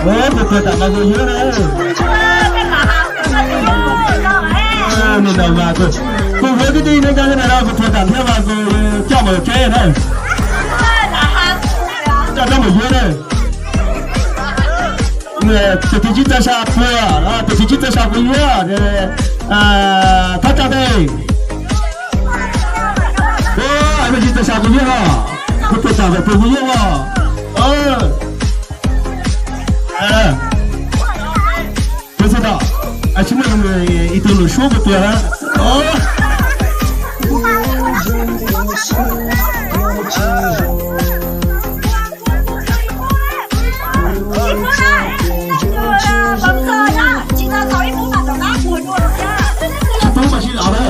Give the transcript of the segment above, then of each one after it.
Kuv thuam tam mas kuv yuav na. Nws ntaus mas kuv, kuv yuav kwv tij neej tsa no, kuv thuam tam thiab mas kuv coj mus tsev na. Coj coj mus yuav na. Tus thib tsib txawj sa puag, tus thib tsib txawj sa kuv yuav. Thab tsa tes. Tus thib tsib txawj sa kuv yuav os. Kuv thuam tam kuv yuav os. Tus xwb tau, tsis muaj ib tug lus suab puas tuag na. Tsis pub mas sib zog na.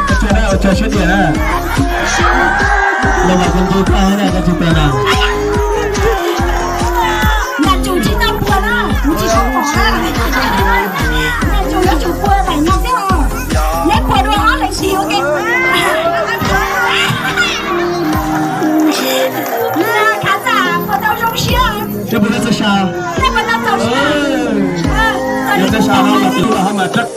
Ua tsaug na, ua tsaug siab tiag na. Los mas kuv ntu koj na, koj tsis tau na. Nram tsum tsis tau puag na, kuv tsis tau pom na. Nram tsum yuav tsum puag daim no xwb os. Neb puag dua ob leeg tiv ua ke. Khav txaj puas tau zoo siab? Neb puas tau txawj sa? Neb puas tau txaus siab? Yog txawj sa no mas tus los ho mas rab